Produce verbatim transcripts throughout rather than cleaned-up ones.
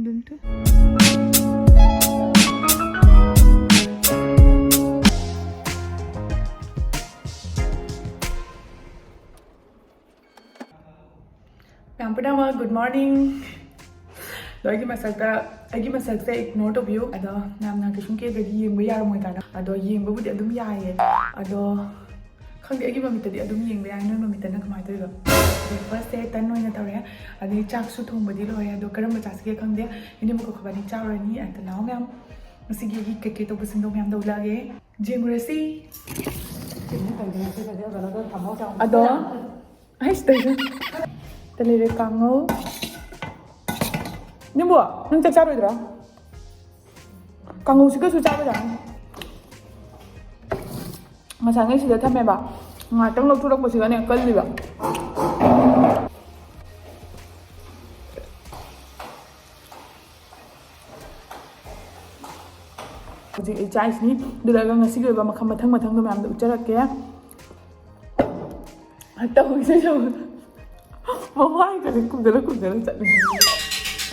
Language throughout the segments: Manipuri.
ꯗꯨꯝ ꯇꯨ꯫ ꯃꯌꯥꯝ ꯄꯨꯝꯅꯃꯛ, good morning꯫ ꯑꯗꯣ ꯑꯩꯒꯤ ꯃꯁꯛꯇ, ꯑꯩꯒꯤ ꯃꯁꯛꯁꯦ ignore ꯇꯧꯕꯤꯌꯨ꯫ ꯑꯗꯣ ꯃꯌꯥꯝꯅ ꯀꯩꯁꯨꯝ ꯀꯦꯗ꯭ꯔꯗꯤ ꯌꯦꯡꯕ ꯌꯥꯔꯝꯃꯣꯏꯗꯅ꯫ ꯑꯗꯣ ꯌꯦꯡꯕꯕꯨꯗꯤ ꯑꯗꯨꯝ ꯌꯥꯏꯌꯦ꯫ ꯑꯗꯣ ꯈꯪꯗꯦ, ꯑꯩꯒꯤ ꯃꯃꯤꯠꯇꯗꯤ ꯑꯗꯨꯝ ꯌꯦꯡꯕ ꯌꯥꯏ, ꯅꯣꯏ ꯃꯃꯤꯠꯇꯅ ꯀꯃꯥꯏꯅ ꯇꯧꯔꯤꯕ? Breakfastꯁꯦ ꯇꯟ ꯑꯣꯏꯅ ꯇꯧꯔꯦ, ꯑꯗꯩ ꯆꯥꯛꯁꯨ ꯊꯣꯡꯕꯗꯤ ꯂꯣꯏꯔꯦ꯫ ꯑꯗꯣ ꯀꯔꯝꯕ ꯆꯥꯁꯤꯒꯦ ꯈꯪꯗꯦ, ꯏꯅꯦꯝꯕꯣꯛ ꯑꯩꯈꯣꯏꯕꯥꯅꯤ ꯆꯥꯔꯨꯔꯅꯤ꯫ ꯑꯗꯣ ꯂꯥꯛꯑꯣ ꯃꯌꯥꯝ, ꯉꯁꯤꯒꯤ ꯑꯩꯒꯤ ꯀꯩꯀꯩ ꯇꯧꯕꯁꯤꯡꯗꯣ ꯃꯌꯥꯝꯗ ꯎꯠꯂꯛꯑꯒꯦ꯫ ꯌꯦꯡꯉꯨꯔꯁꯤ꯫ ꯑꯗꯣ ꯑꯩ ꯁꯤꯗꯩꯗ ꯂꯩꯔꯦ ꯀꯥꯡꯉꯧ꯫ ꯅꯪꯕꯨ, ꯅꯪ ꯆꯥꯛ ꯆꯥꯔꯣꯏꯗ꯭ꯔꯣ? ꯀꯥꯡꯉꯧꯁꯤꯒꯁꯨ ꯆꯥꯕ ꯌꯥꯅꯤ꯫ ꯉꯁꯥꯏꯉꯩ ꯁꯤꯗ ꯊꯝꯃꯦꯕ, ꯉꯥꯏꯍꯥꯛꯇꯪ ꯂꯧꯊꯣꯔꯛꯄꯁꯤꯒꯅꯦ ꯀꯜꯂꯤꯕ꯫ ꯍꯧꯖꯤꯛ ꯑꯩ ꯆꯥꯏꯁꯤꯅꯤ꯫ ꯑꯗꯨ ꯂꯣꯏꯔꯒ ꯉꯁꯤꯒꯤ ꯑꯣꯏꯕ ꯃꯈꯜ ꯃꯊꯪ ꯃꯊꯪꯗꯣ ꯃꯌꯥꯝꯗ ꯎꯠꯆꯔꯛꯀꯦ꯫ ꯇꯧꯔꯤꯁꯦ ꯌꯦꯡꯉꯨ꯫ ꯃꯃꯥꯏꯒꯁꯦ ꯀꯨꯝꯗꯅ ꯀꯨꯝꯗꯅ ꯆꯠꯂꯤ꯫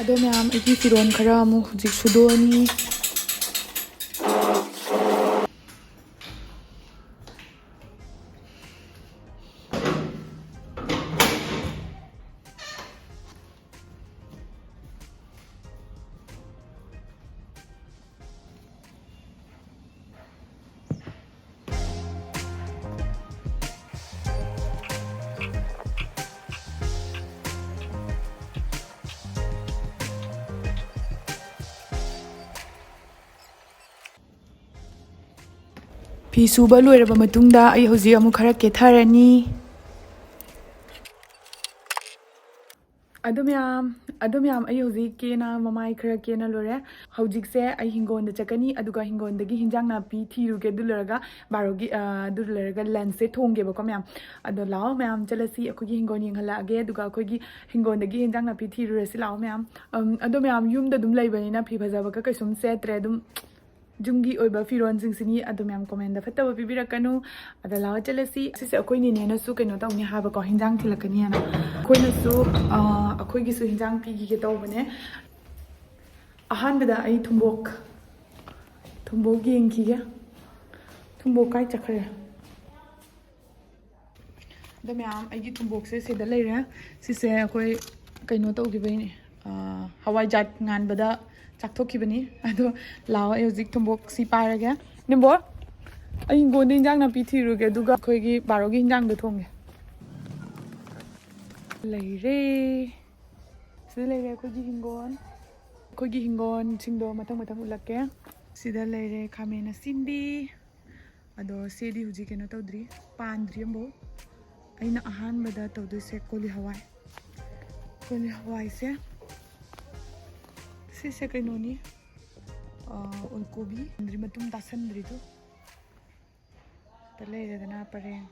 ꯑꯗꯣ ꯃꯌꯥꯝ, ꯑꯩꯒꯤ ꯐꯤꯔꯣꯜ ꯈꯔ ꯑꯃꯨꯛ ꯍꯧꯖꯤꯛ ꯁꯨꯗꯣꯛꯑꯅꯤ꯫ ꯐꯤ ꯁꯨꯕ ꯂꯣꯏꯔꯕ ꯃꯇꯨꯡꯗ ꯑꯩ ꯍꯧꯖꯤꯛ ꯑꯃꯨꯛ ꯈꯔ ꯀꯦꯊꯔꯅꯤ꯫ ꯑꯗꯨ ꯃꯌꯥꯝ, ꯑꯗꯨ ꯃꯌꯥꯝ, ꯑꯩ ꯍꯧꯖꯤꯛ ꯀꯦꯅ, ꯃꯃꯥꯏ ꯈꯔ ꯀꯦꯅ ꯂꯣꯏꯔꯦ꯫ ꯍꯧꯖꯤꯛꯁꯦ ꯑꯩ ꯍꯤꯡꯒꯣꯜꯗ ꯆꯠꯀꯅꯤ, ꯑꯗꯨꯒ ꯍꯤꯡꯒꯣꯜꯗꯒꯤ ꯍꯤꯟꯖꯥꯡ ꯅꯥꯄꯤ ꯊꯤꯔꯨꯒꯦ꯫ ꯑꯗꯨ ꯂꯣꯏꯔꯒ ꯕꯥꯔꯣꯒꯤ, ꯑ, ꯑꯗꯨ ꯂꯣꯏꯔꯒ lunchꯁꯦ ꯊꯣꯡꯒꯦꯕꯀꯣ ꯃꯌꯥꯝ꯫ ꯑꯗꯣ ꯂꯥꯛꯑꯣ ꯃꯌꯥꯝ, ꯆꯠꯂꯁꯤ, ꯑꯩꯈꯣꯏꯒꯤ ꯍꯤꯡꯒꯣꯜ ꯌꯦꯡꯍꯜꯂꯛꯑꯒꯦ, ꯑꯗꯨꯒ ꯑꯩꯈꯣꯏꯒꯤ ꯍꯤꯡꯒꯣꯜꯗꯒꯤ ꯍꯤꯟꯖꯥꯡ ꯅꯥꯄꯤ ꯊꯤꯔꯨꯔꯁꯤ꯫ ꯂꯥꯛꯑꯣ ꯃꯌꯥꯝ꯫ ꯑꯝ, ꯑꯗꯣ ꯃꯌꯥꯝ, ꯌꯨꯝꯗ ꯑꯗꯨꯝ ꯂꯩꯕꯅꯤꯅ ꯐꯤ ꯐꯖꯕꯒ ꯀꯩꯁꯨꯝ ꯁꯦꯠꯇ꯭ꯔꯦ꯫ ꯑꯗꯨꯝ ꯌꯨꯝꯒꯤ ꯑꯣꯏꯕ ꯐꯤꯔꯣꯜꯁꯤꯡꯁꯤꯅꯤ꯫ ꯑꯗꯣ ꯃꯌꯥꯝ commentꯗ ꯐꯠꯇꯕ ꯄꯤꯕꯤꯔꯛꯀꯅꯨ꯫ ꯑꯗ ꯂꯥꯛꯑꯣ ꯆꯠꯂꯁꯤ꯫ ꯁꯤꯁꯦ ꯑꯩꯈꯣꯏ ꯅꯦꯅꯦꯅꯁꯨ ꯀꯩꯅꯣ ꯇꯧꯅꯤ ꯍꯥꯏꯕꯀꯣ, ꯍꯤꯟꯖꯥꯡ ꯊꯤꯜꯂꯛꯀꯅꯤ ꯍꯥꯏꯅ꯫ ꯑꯩꯈꯣꯏꯅꯁꯨ, ꯑ, ꯑꯩꯈꯣꯏꯒꯤꯁꯨ ꯍꯤꯟꯖꯥꯡ ꯄꯤꯈꯤꯒꯦ ꯇꯧꯕꯅꯦ꯫ ꯑꯍꯥꯟꯕꯗ ꯑꯩ ꯊꯨꯝꯕꯣꯛ ꯊꯨꯝꯕꯣꯛ ꯌꯦꯡꯈꯤꯒꯦ꯫ ꯊꯨꯝꯕꯣꯛ ꯀꯥꯏ ꯆꯠꯈ꯭ꯔꯦ? ꯑꯗꯣ ꯃꯌꯥꯝ, ꯑꯩꯒꯤ ꯊꯨꯝꯕꯣꯛꯁꯦ ꯁꯤꯗ ꯂꯩꯔꯦ꯫ ꯁꯤꯁꯦ ꯑꯩꯈꯣꯏ ꯀꯩꯅꯣ ꯇꯧꯈꯤꯕꯩꯅꯦ, ꯑꯥ, ꯍꯋꯥꯏꯖꯥꯠ ꯉꯥꯟꯕꯗ ꯆꯥꯛꯊꯣꯛꯈꯤꯕꯅꯤ꯫ ꯑꯗꯣ ꯂꯥꯛꯑꯣ, ꯑꯩ ꯍꯧꯖꯤꯛ ꯊꯨꯝꯕꯣꯛ ꯁꯤ ꯄꯥꯏꯔꯒꯦ꯫ ꯅꯦꯝꯕꯣ, ꯑꯩ ꯍꯤꯡꯒꯣꯜꯗ ꯏꯟꯖꯥꯡ ꯅꯥꯄꯤ ꯊꯤꯔꯨꯒꯦ, ꯑꯗꯨꯒ ꯑꯩꯈꯣꯏꯒꯤ ꯕꯥꯔꯣꯒꯤ ꯏꯟꯖꯥꯡꯗꯣ ꯊꯣꯡꯒꯦ꯫ ꯂꯩꯔꯦ꯫ ꯁꯤꯗ ꯂꯩꯔꯦ ꯑꯩꯈꯣꯏꯒꯤ ꯍꯤꯡꯒꯣꯜ꯫ ꯑꯩꯈꯣꯏꯒꯤ ꯍꯤꯡꯒꯣꯜꯁꯤꯡꯗꯣ ꯃꯊꯪ ꯃꯊꯪ ꯎꯠꯂꯛꯀꯦ꯫ ꯁꯤꯗ ꯂꯩꯔꯦ ꯈꯥꯃꯦꯟ ꯑꯁꯤꯟꯕꯤ꯫ ꯑꯗꯣ ꯁꯤꯗꯤ ꯍꯧꯖꯤꯛ ꯀꯩꯅꯣ ꯇꯧꯗ꯭ꯔꯤ, ꯄꯥꯟꯗ꯭ꯔꯤ ꯑꯃꯐꯥꯎ꯫ ꯑꯩꯅ ꯑꯍꯥꯟꯕꯗ ꯇꯧꯗꯣꯏꯁꯦ ꯀꯣꯂꯤ ꯍꯋꯥꯏ꯫ ꯀꯣꯂꯤ ꯍꯋꯥꯏꯁꯦ, ꯁꯤꯁꯦ ꯀꯩꯅꯣꯅꯤ, ꯑ, ꯑꯣꯜꯀꯣꯕꯤ꯫ ꯃꯇꯨꯝ ꯇꯥꯁꯟꯗ꯭ꯔꯤꯗꯣ꯫ ꯇ ꯂꯩꯔꯦꯗꯅ ꯄꯔꯦꯡ꯫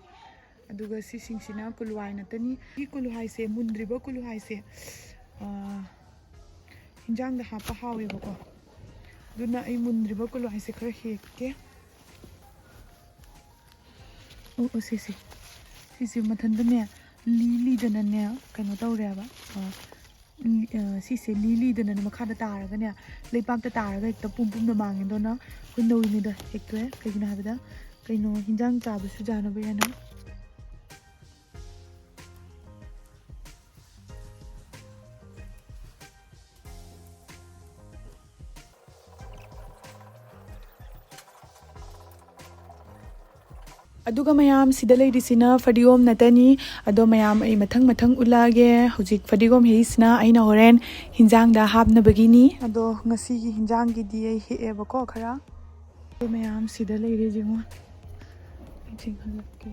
ꯑꯗꯨꯒ ꯁꯤꯁꯤꯡꯁꯤꯅ ꯀꯨꯂꯨꯍꯋꯥꯏ ꯅꯠꯇꯅꯤ꯫ ꯁꯤ ꯀꯨꯂꯨꯍꯋꯥꯏꯁꯦ, ꯃꯨꯟꯗ꯭ꯔꯤꯕ ꯀꯨꯂꯨꯍꯋꯥꯏꯁꯦ, ꯑ, ꯍꯤꯟꯖꯥꯡꯗ ꯍꯥꯞꯄ ꯍꯥꯎꯋꯦꯕꯀꯣ꯫ ꯑꯗꯨꯅ ꯑꯩ ꯃꯨꯟꯗ꯭ꯔꯤꯕ ꯀꯨꯂꯨꯍꯋꯥꯏꯁꯦ ꯈꯔ ꯍꯦꯛꯀꯦ꯫ ꯑꯣ, ꯑꯣ, ꯁꯤ, ꯁꯤ꯫ ꯁꯤꯁꯦ ꯃꯊꯟꯇꯅꯦ, ꯂꯤ ꯂꯤꯗꯅꯅꯦ, ꯀꯩꯅꯣ ꯇꯧꯔꯦꯕ꯫ ꯑ, ꯎꯝ, ꯑ, ꯁꯤꯁꯦ ꯂꯤ ꯂꯤꯗꯅꯅꯦ ꯃꯈꯥꯗ ꯇꯥꯔꯒꯅꯦ, ꯂꯩꯄꯥꯛꯇ ꯇꯥꯔꯒ ꯍꯦꯛꯇ ꯄꯨꯝ ꯄꯨꯝꯅ ꯃꯥꯡꯉꯦ꯫ ꯑꯗꯨꯅ ꯑꯩꯈꯣꯏ ꯅꯧꯔꯤꯉꯩꯗ ꯍꯦꯛꯇꯣꯛꯑꯦ꯫ ꯀꯩꯒꯤꯅꯣ ꯍꯥꯏꯕꯗ, ꯀꯩꯅꯣ, ꯍꯤꯟꯖꯥꯡ ꯆꯥꯕꯁꯨ ꯌꯥꯅꯕ ꯍꯥꯏꯅ꯫ ꯑꯗꯨꯒ ꯃꯌꯥꯝ, ꯁꯤꯗ ꯂꯩꯔꯤꯁꯤꯅ ꯐꯗꯤꯒꯣꯝ ꯅꯠꯇꯅꯤ꯫ ꯑꯗꯣ ꯃꯌꯥꯝ, ꯑꯩ ꯃꯊꯪ ꯃꯊꯪ ꯎꯠꯂꯛꯑꯒꯦ꯫ ꯍꯧꯖꯤꯛ ꯐꯗꯤꯒꯣꯝ ꯍꯦꯛꯏꯁꯤꯅ ꯑꯩꯅ ꯍꯣꯔꯦꯟ ꯍꯤꯟꯖꯥꯡꯗ ꯍꯥꯞꯅꯕꯒꯤꯅꯤ꯫ ꯑꯗꯣ ꯉꯁꯤꯒꯤ ꯍꯤꯟꯖꯥꯡꯒꯤꯗꯤ ꯑꯩ ꯍꯦꯛꯑꯦꯕꯀꯣ ꯈꯔ꯫ ꯑꯗꯣ ꯃꯌꯥꯝ, ꯁꯤꯗ ꯂꯩꯔꯦ, ꯌꯦꯡꯉꯣ꯫ ꯑꯩ ꯆꯤꯡꯍꯜꯂꯛꯀꯦ꯫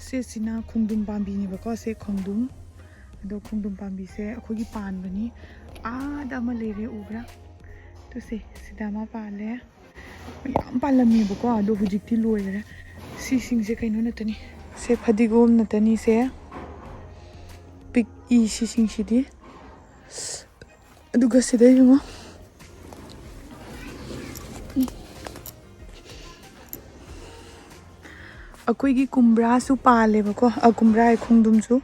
ꯁꯤꯁꯤꯅ ꯈꯣꯡꯗ꯭ꯔꯨꯝ ꯄꯥꯝꯕꯤꯅꯦꯕꯀꯣ, ꯁꯦ ꯈꯣꯡꯗ꯭ꯔꯨꯝ꯫ ꯑꯗꯣ ꯈꯣꯡꯗ꯭ꯔꯨꯝ ꯄꯥꯝꯕꯤꯁꯦ ꯑꯩꯈꯣꯏꯒꯤ ꯄꯥꯟꯕꯅꯤ꯫ ꯑꯥꯗ ꯑꯃ ꯂꯩꯔꯦ, ꯎꯕ꯭ꯔꯥ? ꯇꯨꯁꯦ, ꯁꯤꯗ ꯑꯃ ꯄꯥꯜꯂꯦ꯫ ꯃꯌꯥꯝ ꯄꯥꯜꯂꯝꯃꯦꯕꯀꯣ, ꯑꯗꯣ ꯍꯧꯖꯤꯛꯇꯤ ꯂꯣꯏꯈꯔꯦ꯫ ꯁꯤꯁꯤꯡꯁꯦ ꯀꯩꯅꯣ ꯅꯠꯇꯅꯤ꯫ ꯁꯦ ꯐꯗꯤꯒꯣꯝ ꯅꯠꯇꯅꯤ, ꯁꯦ ꯄꯤꯛꯏ ꯁꯤꯁꯤꯡꯁꯤꯗꯤ꯫ ꯑꯗꯨꯒ ꯁꯤꯗ ꯌꯦꯡꯉꯣ꯫ ꯑꯩꯈꯣꯏꯒꯤ ꯀꯨꯝꯕ꯭ꯔꯥꯁꯨ ꯄꯥꯜꯂꯦꯕꯀꯣ, ꯑ, ꯀꯨꯝꯕ꯭ꯔꯥ ꯍꯥꯏ, ꯈꯣꯡꯗ꯭ꯔꯨꯝꯁꯨ꯫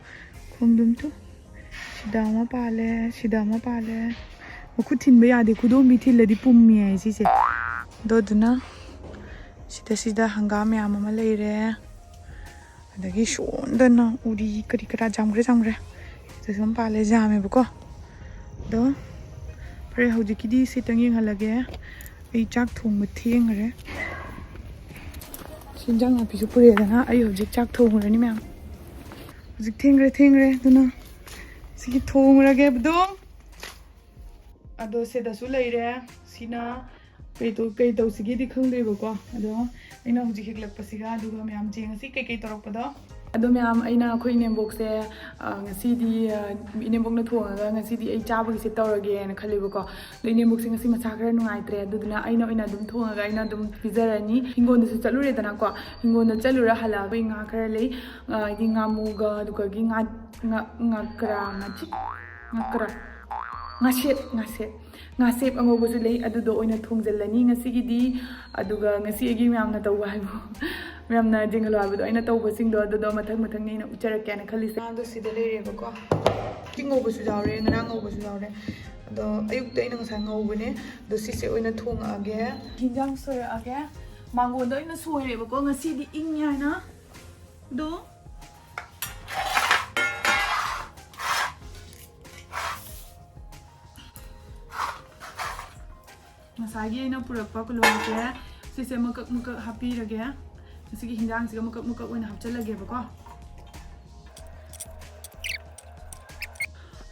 ꯈꯣꯡꯗ꯭ꯔꯨꯝ ꯇꯨ꯫ ꯁꯤꯗ ꯑꯃ ꯄꯥꯜꯂꯦ, ꯁꯤꯗ ꯑꯃ ꯄꯥꯜꯂꯦ꯫ ꯃꯈꯨꯠ ꯊꯤꯟꯕ ꯌꯥꯗꯦ, ꯈꯨꯗꯣꯝꯕꯤ ꯊꯤꯜꯂꯗꯤ ꯄꯨꯝꯃꯤ ꯍꯥꯏ ꯁꯤꯁꯦ꯫ ꯑꯗꯣ ꯑꯗꯨꯅ ꯁꯤꯗ, ꯁꯤꯗ ꯍꯪꯒꯥꯝ ꯃꯌꯥꯝ ꯑꯃ ꯂꯩꯔꯦ꯫ ꯑꯗꯒꯤ ꯁꯣꯝꯗꯅ ꯎꯔꯤ ꯀꯔꯤ ꯀꯔꯥ ꯌꯥꯝꯈ꯭ꯔꯦ, ꯌꯥꯝꯈ꯭ꯔꯦ꯫ ꯁꯤꯗꯁꯨ ꯑꯃ ꯄꯥꯜꯂꯦ, ꯌꯥꯝꯃꯦꯕꯀꯣ꯫ ꯑꯗꯣ ꯐꯔꯦ, ꯍꯧꯖꯤꯛꯀꯤꯗꯤ ꯁꯤꯇꯪ ꯌꯦꯡꯍꯜꯂꯒꯦ꯫ ꯑꯩ ꯆꯥꯛ ꯊꯣꯡꯕ ꯊꯦꯡꯈ꯭ꯔꯦ꯫ ꯁꯤ ꯏꯟꯖꯥꯡ ꯅꯥꯄꯤꯁꯨ ꯄꯨꯔꯛꯑꯦꯗꯅ, ꯑꯩ ꯍꯧꯖꯤꯛ ꯆꯥꯛ ꯊꯣꯡꯉꯨꯔꯅꯤ ꯃꯌꯥꯝ꯫ ꯍꯧꯖꯤꯛ ꯊꯦꯡꯈ꯭ꯔꯦ, ꯊꯦꯡꯈ꯭ꯔꯦ꯫ ꯑꯗꯨꯅ ꯁꯤꯒꯤ ꯊꯣꯡꯉꯨꯔꯒꯦ ꯑꯗꯨꯝ꯫ ꯑꯗꯣ ꯁꯤꯗꯁꯨ ꯂꯩꯔꯦ꯫ ꯁꯤꯅ ꯀꯩ ꯇꯧ-, ꯀꯩ ꯇꯧꯁꯤꯒꯦꯗꯤ ꯈꯪꯗ꯭ꯔꯤꯕꯀꯣ꯫ ꯑꯗꯣ ꯑꯩꯅ ꯍꯧꯖꯤꯛ ꯍꯦꯛꯂꯛꯄꯁꯤꯒ ꯑꯗꯨꯒ ꯃꯌꯥꯝ ꯌꯦꯡꯉꯁꯤ ꯀꯩꯀꯩ ꯇꯧꯔꯛꯄꯗꯣ꯫ ꯑꯗꯣ ꯃꯌꯥꯝ, ꯑꯩꯅ ꯑꯩꯈꯣꯏ ꯏꯅꯦꯝꯕꯣꯛꯁꯦ, ꯑ, ꯉꯁꯤꯗꯤ, ꯑ, ꯏꯅꯦꯝꯕꯣꯛꯅ ꯊꯣꯡꯉꯒ ꯉꯁꯤꯗꯤ ꯑꯩ ꯆꯥꯕꯒꯤꯁꯦ ꯇꯧꯔꯒꯦꯅ ꯈꯜꯂꯦꯕꯀꯣ꯫ ꯑꯗꯣ ꯏꯅꯦꯝꯕꯣꯛꯁꯦ ꯉꯁꯤ ꯃꯁꯥ ꯈꯔ ꯅꯨꯡꯉꯥꯏꯇ꯭ꯔꯦ, ꯑꯗꯨꯗꯨꯅ ꯑꯩꯅ ꯑꯣꯏꯅ ꯑꯗꯨꯝ ꯊꯣꯡꯉꯒ ꯑꯩꯅ ꯑꯗꯨꯝ ꯄꯤꯖꯔꯅꯤ꯫ ꯍꯤꯡꯒꯣꯜꯗꯁꯨ ꯆꯠꯂꯨꯔꯦꯗꯅꯀꯣ꯫ ꯍꯤꯡꯒꯣꯜꯗ ꯆꯠꯂꯨꯔ ꯍꯜꯂꯛꯑꯒ ꯑꯩ ꯉꯥ ꯈꯔ ꯂꯩ, ꯑ, ꯍꯥꯏꯗꯤ ꯉꯥꯃꯨꯒ, ꯑꯗꯨꯒꯒꯤ ꯉꯥ, ꯉꯥ, ꯉꯥꯀ꯭ꯔꯥ, ꯉꯥꯆꯤꯛ, ꯉꯥꯀ꯭ꯔꯥ, ꯉꯥꯁꯦꯞ, ꯉꯥꯁꯦꯞ, ꯉꯥꯁꯦꯞ ꯑꯉꯧꯕꯁꯨ ꯂꯩ꯫ ꯑꯗꯨꯗꯣ ꯑꯣꯏꯅ ꯊꯣꯡꯖꯤꯜꯂꯅꯤ ꯉꯁꯤꯒꯤꯗꯤ꯫ ꯑꯗꯨꯒ ꯉꯁꯤ ꯑꯩꯒꯤ ꯃꯌꯥꯝꯅ ꯇꯧꯕ ꯍꯥꯏꯕꯨ, ꯃꯌꯥꯝꯅ ꯌꯦꯡꯍꯜꯂꯣ ꯍꯥꯏꯕꯗꯣ, ꯑꯩꯅ ꯇꯧꯕꯁꯤꯡꯗꯣ ꯑꯗꯨꯗꯣ ꯃꯊꯪ ꯃꯊꯪꯅꯤ ꯑꯩꯅ ꯎꯠꯆꯔꯛꯀꯦꯅ ꯈꯜꯂꯤꯁꯦ꯫ ꯉꯥꯗꯣ ꯁꯤꯗ ꯂꯩꯔꯦꯕꯀꯣ꯫ ꯉꯁꯤ ꯉꯧꯕꯁꯨ ꯌꯥꯎꯔꯦ, ꯉꯔꯥꯡ ꯉꯧꯕꯁꯨ ꯌꯥꯎꯔꯦ꯫ ꯑꯗꯣ ꯑꯌꯨꯛꯇ ꯑꯩꯅ ꯉꯁꯥꯏ ꯉꯧꯕꯅꯦ꯫ ꯑꯗꯣ ꯁꯤꯁꯦ ꯑꯣꯏꯅ ꯊꯣꯡꯉꯛꯑꯒꯦ꯫ ꯍꯤꯟꯖꯥꯡ ꯁꯣꯏꯔꯛꯑꯒꯦ꯫ ꯃꯥꯡꯒꯣꯟꯗ ꯑꯣꯏꯅ ꯁꯣꯏꯔꯦꯕꯀꯣ ꯉꯁꯤꯗꯤ, ꯏꯪꯉꯤ ꯍꯥꯏꯅ꯫ ꯑꯗꯣ ꯉꯁꯥꯏꯒꯤ ꯑꯩꯅ ꯄꯨꯔꯛꯄ ꯀꯣꯂꯣꯝꯁꯦ ꯁꯤꯁꯦ ꯃꯀꯛ ꯃꯀꯛ ꯍꯥꯞꯄꯤꯔꯒꯦ꯫ ꯉꯁꯤꯒꯤ ꯍꯤꯟꯖꯥꯡꯁꯤꯒ ꯃꯀꯛ ꯃꯀꯛ ꯑꯣꯏꯅ ꯍꯥꯞꯆꯤꯜꯂꯒꯦꯕꯀꯣ꯫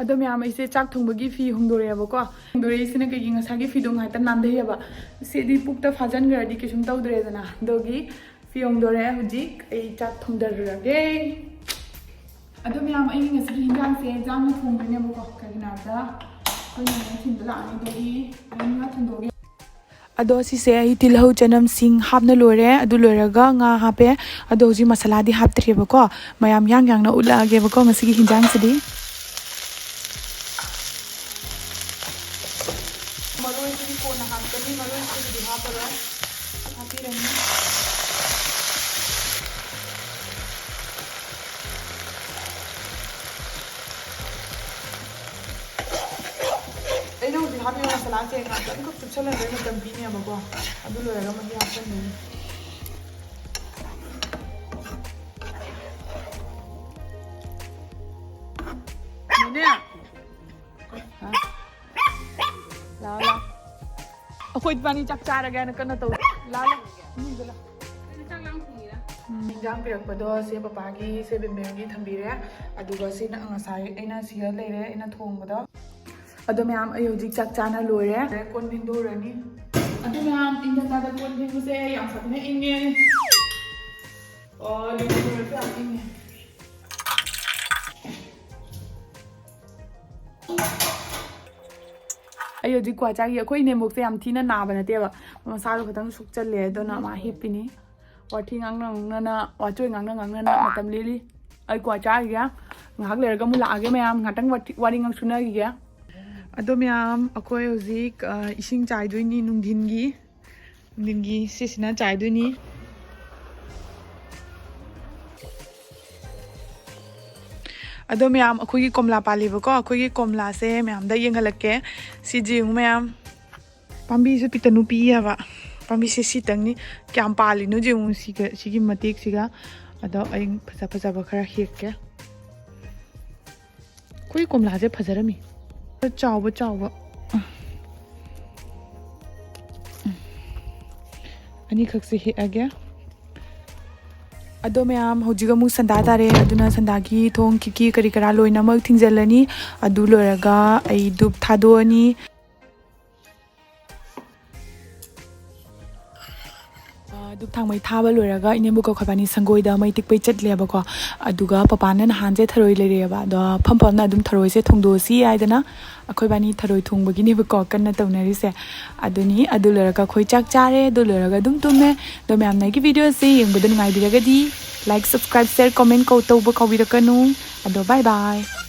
ꯑꯗꯣ ꯃꯌꯥꯝ, ꯑꯩꯁꯦ ꯆꯥꯛ ꯊꯣꯡꯕꯒꯤ ꯐꯤ ꯍꯣꯡꯗꯣꯔꯛꯑꯦꯕꯀꯣ꯫ ꯍꯣꯡꯗꯣꯔꯛꯏꯁꯤꯅ ꯀꯩꯒꯤ, ꯉꯁꯥꯏꯒꯤ ꯐꯤꯗꯣ ꯉꯥꯏꯍꯥꯛꯇꯪ ꯅꯥꯟꯊꯩꯑꯕ꯫ ꯁꯤꯗꯤ ꯄꯨꯛꯇ ꯐꯥꯖꯤꯟꯈ꯭ꯔꯗꯤ ꯀꯩꯁꯨꯝ ꯇꯧꯗ꯭ꯔꯦꯗꯅ꯫ ꯑꯗꯨꯒꯤ ꯐꯤ ꯍꯣꯡꯗꯣꯔꯛꯑꯦ꯫ ꯍꯧꯖꯤꯛ ꯑꯩ ꯆꯥꯛ ꯊꯣꯡꯗꯔꯨꯔꯒꯦ꯫ ꯑꯗꯣ ꯃꯌꯥꯝ, ꯑꯩꯒꯤ ꯉꯁꯤꯒꯤ ꯍꯤꯟꯖꯥꯡꯁꯦ ꯌꯥꯝꯅ ꯊꯣꯡꯗꯣꯏꯅꯦꯕꯀꯣ꯫ ꯀꯩꯒꯤꯅꯣ ꯍꯥꯏꯕꯗ ꯑꯩꯈꯣꯏ ꯅꯦꯅꯦ ꯊꯤꯟꯕ ꯂꯥꯛꯑꯅꯤ, ꯑꯗꯨꯒꯤ ꯑꯩ ꯉꯥ ꯊꯣꯡꯗꯣꯛꯑꯒꯦ꯫ ꯑꯗꯣ ꯁꯤꯁꯦ ꯑꯩ ꯇꯤꯜꯍꯧ, ꯆꯅꯝ, ꯁꯤꯡ ꯍꯥꯞꯅ ꯂꯣꯏꯔꯦ꯫ ꯑꯗꯨ ꯂꯣꯏꯔꯒ ꯉꯥ ꯍꯥꯞꯄꯦ꯫ ꯑꯗꯣ ꯍꯧꯖꯤꯛ ꯃꯁꯥꯂꯥꯗꯤ ꯍꯥꯞꯇ꯭ꯔꯤꯕꯀꯣ꯫ ꯃꯌꯥꯝ ꯌꯥꯡ ꯌꯥꯡꯅ ꯎꯠꯂꯛꯑꯒꯦꯕꯀꯣ ꯉꯁꯤꯒꯤ ꯍꯤꯟꯖꯥꯡꯁꯤꯗꯤ꯫ ꯃꯔꯣꯏꯁꯤꯗꯤ ꯀꯣꯟꯅ ꯍꯥꯞꯀꯅꯤ, ꯃꯔꯣꯏꯁꯤꯗꯤ ꯍꯧꯖꯤꯛ ꯍꯥꯞꯄꯔꯣꯏ꯫ ꯍꯥꯞꯄꯤꯔꯅꯤ꯫ ꯁꯦ ꯉꯥꯛꯇꯪꯈꯛ ꯆꯨꯞꯁꯜꯍꯟꯕꯩ ꯃꯇꯝ ꯄꯤꯅꯦꯕꯀꯣ꯫ ꯑꯗꯨ ꯂꯣꯏꯔꯒ ꯃꯍꯤ ꯍꯥꯞꯆꯟꯗꯣꯏꯅꯤ꯫ ꯃꯤꯅꯦ꯫ ꯍꯥ? ꯂꯥꯛꯑꯣ, ꯂꯥꯛꯑꯣ꯫ ꯑꯩꯈꯣꯏ ꯏꯕꯥꯅꯤ ꯆꯥꯛ ꯆꯥꯔꯒꯦ ꯍꯥꯏꯅ ꯀꯟꯅ ꯇꯧꯔꯤ꯫ ꯂꯥꯛꯑꯣ, ꯂꯥꯛꯑꯣ꯫ ꯏꯃꯨꯡꯗ ꯂꯥꯛꯑꯣ꯫ ꯎꯝ꯫ ꯏꯟꯖꯥꯡ ꯄꯤꯔꯛꯄꯗꯣ ꯁꯦ ꯄꯄꯥꯒꯤ, ꯁꯦ ꯕꯦꯝꯕꯦꯝꯒꯤ ꯊꯝꯕꯤꯔꯦ꯫ ꯑꯗꯨꯒ ꯁꯤꯅ ꯉꯁꯥꯏ ꯑꯩꯅ ꯁꯤꯗ ꯂꯩꯔꯦ, ꯑꯩꯅ ꯊꯣꯡꯕꯗꯣ꯫ ꯑꯗꯣ ꯃꯌꯥꯝ, ꯑꯩ ꯍꯧꯖꯤꯛ ꯆꯥꯛ ꯆꯥꯅ ꯂꯣꯏꯔꯦ꯫ ꯀꯣꯟ ꯐꯦꯡꯗꯣꯛꯎꯔꯅꯤ꯫ ꯑꯗꯣ ꯃꯌꯥꯝ, ꯏꯪꯊꯝꯊꯥꯗ ꯀꯣꯟ ꯐꯦꯡꯕꯁꯦ ꯌꯥꯝ ꯁꯥꯊꯤꯅ ꯏꯪꯉꯦ꯫ ꯑꯣ, ꯂꯨꯖꯔꯁꯨ ꯌꯥꯝ ꯏꯪꯉꯦ꯫ ꯑꯩ ꯍꯧꯖꯤꯛ ꯀ꯭ꯋꯥ ꯆꯥꯈꯤ꯫ ꯑꯩꯈꯣꯏ ꯏꯅꯦꯝꯕꯣꯛꯁꯦ ꯌꯥꯝ ꯊꯤꯅ ꯅꯥꯕ ꯅꯠꯇꯦꯕ, ꯃꯁꯥꯗꯣ ꯈꯤꯇꯪ ꯁꯨꯛꯆꯜꯂꯦ, ꯑꯗꯨꯅ ꯃꯥ ꯍꯤꯞꯄꯤꯅꯤ꯫ ꯋꯥꯊꯤ ꯉꯥꯡꯅ ꯉꯥꯡꯅꯅ, ꯋꯥꯆꯣꯏ ꯉꯥꯡꯅ ꯉꯥꯡꯅꯅ ꯃꯇꯝ ꯂꯦꯜꯂꯤ꯫ ꯑꯩ ꯀ꯭ꯋꯥ ꯆꯥꯈꯤꯒꯦ, ꯉꯥꯏꯍꯥꯛ ꯂꯩꯔꯒ ꯑꯃꯨꯛ ꯂꯥꯛꯑꯒꯦ ꯃꯌꯥꯝ, ꯉꯥꯛꯇꯪ ꯋꯥꯊꯤ, ꯋꯥꯔꯤ ꯉꯥꯡ ꯁꯨꯅꯈꯤꯒꯦ꯫ ꯑꯗꯣ ꯃꯌꯥꯝ, ꯑꯩꯈꯣꯏ ꯍꯧꯖꯤꯛ, ꯑ, ꯏꯁꯤꯡ ꯆꯥꯏꯗꯣꯏꯅꯤ ꯅꯨꯡꯊꯤꯟꯒꯤ꯫ ꯅꯨꯡꯊꯤꯟꯒꯤ ꯁꯤꯁꯤꯅ ꯆꯥꯏꯗꯣꯏꯅꯤ꯫ ꯑꯗꯣ ꯃꯌꯥꯝ, ꯑꯩꯈꯣꯏꯒꯤ ꯀꯣꯝꯂꯥ ꯄꯥꯜꯂꯤꯕꯀꯣ, ꯑꯩꯈꯣꯏꯒꯤ ꯀꯣꯝꯂꯥꯁꯦ ꯃꯌꯥꯝꯗ ꯌꯦꯡꯍꯜꯂꯛꯀꯦ꯫ ꯁꯤꯁꯦ ꯌꯦꯡꯉꯨ ꯃꯌꯥꯝ, ꯄꯥꯝꯕꯤꯁꯨ ꯄꯤꯛꯇꯅꯨ ꯄꯤꯛꯏ ꯍꯥꯏꯕ꯫ ꯄꯥꯝꯕꯤꯁꯦ ꯁꯤꯇꯪꯅꯤ꯫ ꯀꯌꯥꯝ ꯄꯥꯜꯂꯤꯅꯣ ꯌꯦꯡꯉꯨ ꯁꯤꯒ, ꯁꯤꯒꯤ ꯃꯇꯦꯛꯁꯤꯒ꯫ ꯑꯗꯣ ꯑꯩ ꯐꯖ ꯐꯖꯕ ꯈꯔ ꯍꯦꯛꯀꯦ꯫ ꯑꯩꯈꯣꯏ ꯀꯣꯝꯂꯥꯁꯦ ꯐꯖꯔꯝꯃꯤ꯫ ꯈꯔ ꯆꯥꯎꯕ ꯆꯥꯎꯕ꯫ ꯑꯅꯤꯈꯛꯁꯦ ꯍꯦꯛꯑꯒꯦ꯫ ꯑꯗꯣ ꯃꯌꯥꯝ, ꯍꯧꯖꯤꯛ ꯑꯃꯨꯛ ꯁꯟꯗꯥ ꯇꯥꯔꯦ꯫ ꯑꯗꯨꯅ ꯁꯟꯗꯥꯒꯤ ꯊꯣꯡ ꯈꯤꯛꯀꯤ ꯀꯔꯤ ꯀꯔꯥ ꯂꯣꯏꯅꯃꯛ ꯊꯤꯡꯖꯤꯜꯂꯅꯤ꯫ ꯑꯗꯨ ꯂꯣꯏꯔꯒ ꯑꯩ ꯙꯨꯞ ꯊꯥꯗꯣꯛꯑꯅꯤ꯫ ꯑ, ꯙꯨꯞ ꯊꯥꯡꯃꯩ ꯊꯥꯕ ꯂꯣꯏꯔꯒ ꯏꯅꯦꯝꯕꯣꯛꯀ ꯑꯩꯈꯣꯏꯕꯥꯅꯤ ꯁꯪꯒꯣꯏꯗ ꯃꯩ ꯇꯤꯛꯄꯩ ꯆꯠꯂꯦꯕꯀꯣ꯫ ꯑꯗꯨꯒ ꯄꯄꯥꯅ ꯅꯍꯥꯟꯁꯦ ꯊꯔꯣꯏ ꯂꯩꯔꯛꯑꯦꯕ꯫ ꯑꯗꯣ ꯐꯝ ꯐꯝꯅ ꯑꯗꯨꯝ ꯊꯔꯣꯏꯁꯦ ꯊꯣꯡꯗꯣꯛꯑꯁꯤ ꯍꯥꯏꯗꯅ ꯑꯩꯈꯣꯏꯕꯥꯅꯤ ꯊꯔꯣꯏ ꯊꯣꯡꯕꯒꯤꯅꯦꯕꯀꯣ ꯀꯟꯅ ꯇꯧꯅꯔꯤꯁꯦ꯫ ꯑꯗꯨꯅꯤ, ꯑꯗꯨ ꯂꯣꯏꯔꯒ ꯑꯩꯈꯣꯏ ꯆꯥꯛ ꯆꯥꯔꯦ꯫ ꯑꯗꯨ ꯂꯣꯏꯔꯒ ꯑꯗꯨꯝ ꯇꯨꯝꯃꯦ꯫ ꯑꯗꯣ ꯃꯌꯥꯝꯅ ꯑꯩꯒꯤ video ꯁꯦ ꯌꯦꯡꯕꯗ ꯅꯨꯡꯉꯥꯏꯕꯤꯔꯒꯗꯤ like, subscribe, share, comment ꯀꯧ-, ꯇꯧꯕ ꯀꯥꯎꯕꯤꯔꯛꯀꯅꯨ꯫ ꯑꯗꯣ bye bye꯫